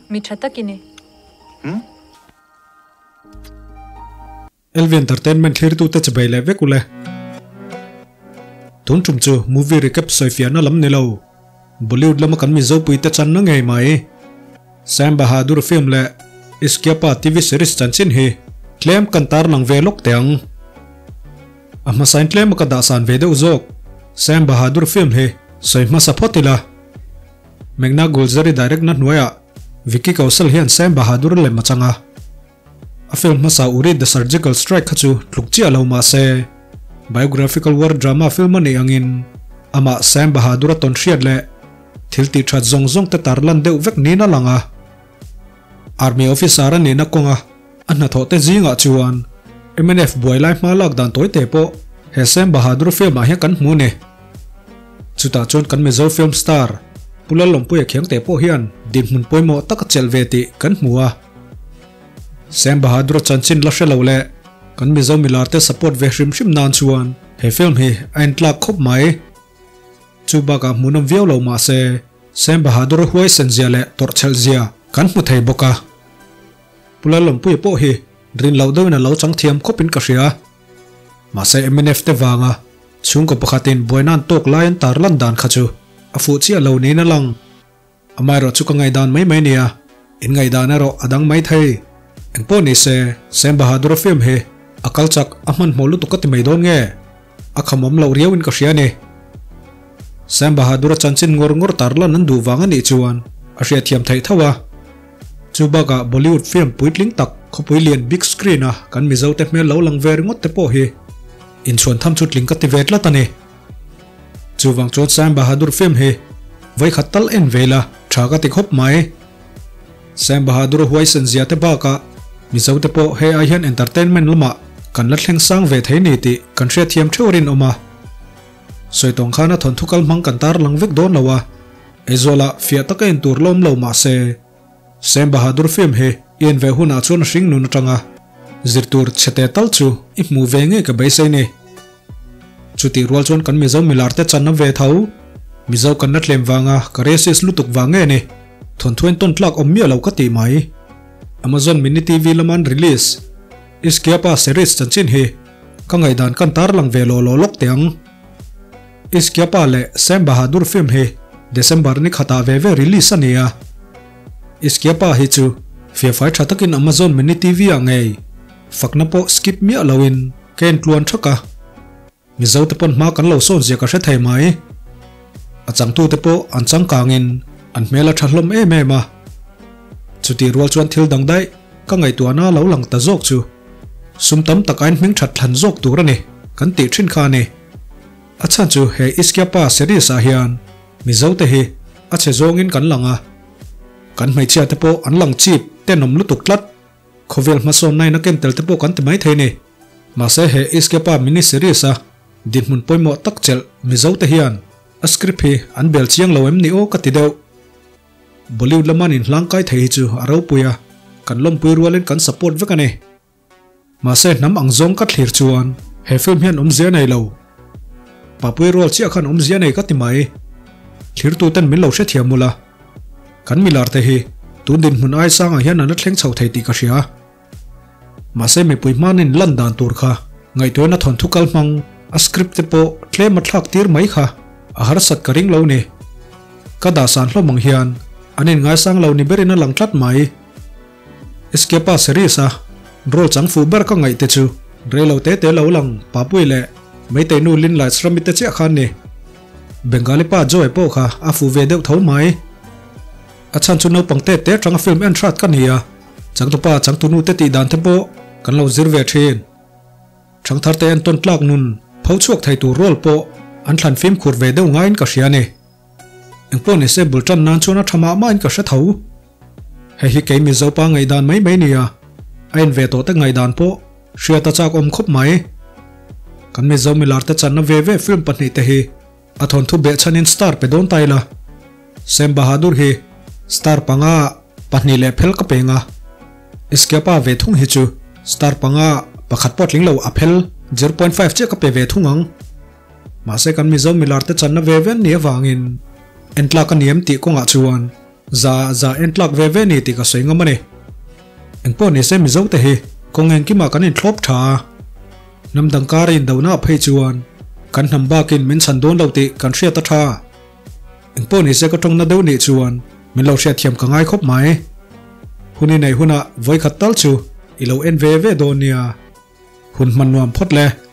Mi tha tak i ni. Hmm? LV Entertainment thlirtute chibai leh vek ule. Tun tum chu movie recap sawifiahna lam ni lo. Bollywood lama kan Mizo puite channa ngei mai. Sam Bahadur film leh Ishqiapa TV series chanchin hi tlem kan tarlang ve lawk teh ang. A hmasain tlem a ka dahsan ve deuh zawk. Sam Bahadur film hi sawi hmasa phawt ila. Meghna Gulzari direct na hnuaiah Vicky Kaushal hian Sam Bahadur lem a chang a. A film hmasa Uri The Surgical Strike kha chu tluk chiah lo mah se, biographical war drama film a nih angin amah Sam Bahadur a tawn hriat leh thil tih that zawng zawng te tar lan deuh vek niin a lang a. Army officer a nihna kawnga a hnathawh te zingah chuan mnf buai lai hma lak dan tawi te pawh he Sam Bahadur film ah hian kan hmu ni. Chutah chuan kan Mizo film star Pu Lalawmpuia Khiangte pawh hian dinhmun pawimawh tak a chelh ve tih kan hmu a. Sam Bahadur chanchin la hre lo leh kan Mizo milar te support ve hrim hrim nan chuan he film hi a intlak khawp mai. Chu bakah hmuhnawm viau lo mah se Sam Bahadur huaisen zia leh tawrhchhelh zia kan hmu thei bawk a. Pu Lalawmpuia pawh hi rin loh deuhin a lo chang thiam khawpin ka hria. Mahse mnf te vanga chhungkaw pakhatin buaina an tawk lai an tarlan dan kha chu a fuh chiah lo niin a lang. Amaherawh chu ka ngaihdan mai mai nia, in ngaihdan erawh a dang mai thei. Engpawh ni se, Sam Bahadur-a film hi a kal chak a hmanhmawh lutuk ka ti mai dawn nge? A khamawm loh riauin ka hria a ni. Sam Bahadur-a chanchin ngawr ngawr tarlan an duh vang a nih chuan a hriatthiam theih tho a. Chu bakah Bollywood film puitling tak khawpui lian big screen a kan Mizote hmel lo lang ve ringawt te pawh hi inchhuan tham chu tling ka ti ve tlat a ni. Chuvang chuan Sam Bahadur film hi vawikhat tal en ve ila tha ka ti khawp mai. Sam Bahadur huaisen zia te bakah Mizo te pawh hei ai hian entertainment lamah kan la thleng sang ve thei ni tih kan hriatthiam theuh rinawm a. Sawi tawng khan a thawnthu kal hmang kan tar lang vek dawn lo a, Aizawl-ah fiah taka en tur lawm lo mah se Sam Bahadur film hi i en ve hunah chuan a hring nun atanga zirtur chhe te tal chu i hmuh ve ngei ka beisei ni. Chutih rual chuan kan Mizo milar te chan a ve tho. Mizo kan la tlem vanga ka racist lutuk vang nge ni? Thawnthuain tawn tlak awm miah lo ka tih mai. Amazon Mini TV lama an release Ishqiapa series chanchin hi ka ngaihdan kan tarlang ve law law lawk teh ang. Ishqiapa leh Sam Bahadur film hi December ni khatah ve ve release a ni a. Ishqiapa hi chu fiahfai tha takin Amazon Mini TV ah ngei fakna pawh skip miah loin Ka en tluan thak a, Mizo te pawn hma kan lo sawn zia ka hre thei mai. A changtu te pawh an changkangin an hmel a tha hlawm em em a. Chutih rual chuan thil dang daih ka ngaihtuahna lo lang ta zawk chu sum tam tak ain hming that thlan zawk tur a ni kan tih thin kha a ni. A chhan chu he Ishqiapa series ah hian Mizo te hi a chhe zawngin kan lang a, kan hmeichhia te pawh an lang chip tenawm lutuk tlat. Khawvel hmasawn nain a ken tel te pawh kan ti mai thei ni. Mahse he Ishqiapa mini series a dinhmun pawimawh tak chelh Mizo te hian a script hi an bel chiang lo em ni aw ka ti deuh. Bollywood lama an inhlang kai thei hi chu a ropui a, kan lawmpui rualin kan support vek a ni. Mahse hnam ang zawng ka thlir chuan he film hian awmzia nei lo. Papui rual chiah khan awmzia nei ka ti mai. Thlirtu ten min lo hrethiam mul a. Kan milar te hi tun dinhmun ai sangah hian an la thleng chho thei tih ka hria. Mahse mipui hmanin lan dan tur kha ngaihtuahna thawnthu kal hmang a script te pawh tlem a thlak tir mai kha a harsat ka ring lo ni. Ka dahsan hlawm ang hian an inngaisang lo ni berin a lang tlat mai. Escapa series a role chang fuh ber ka ngaih te chu reilo te te lo lang Papui leh Meitei nu Lin Laisrami te chiah khan ni. Bengali pa Joy pawh kha a fuh ve deuh tho mai. A chhan chu naupang te te atanga film en hrat ka ni a, changtupa changtunu te tih dan te pawh kan lo zir ve thin. Thangthar te entawn tlak nun pho chhuak thei tur role pawh an thlan fimkhur ve deuh ngaiin ka hria a ni. Engpawh nise bul tan nan chuan a tha mah mahin ka hre tho. Hei hi kei Mizo pa ngaihdan mai mai nia, a en ve tawh te ngaihdan pawh hriat a chak awm khawp mai. Kan Mizo milar te channa ve ve film pahnih te hi a thawnthu behchhanin star pe dawn ta ila. Sam Bahadur hi star panga pahnih leh phel ka peng a, Escapa ve thung hi chu star panga pakhat pawh tling lo a phel 0.5 chiah ka pe ve thung ang. Mahse kan Mizo milar te channa ve ve an nih avangin entlak a ni em tih kawngah chuan. Za za en tlak ve ve ni tih ka sawi ngam a ni. Engpawh ni se Mizo te hi kawng engkimah kan inthlawp tha a, hnam dang kar indona ah phei chuan kan hnam bakin min chhan dawn lo tih kan hriat a tha. Engpawh ni se ka tawngna deuh nih chuan min lo hriatthiam ka ngai khawp mai. Hun i neih hunah vawikhat tal chu i lo en ve ve dawn nia. Hun hman nuam phawt le.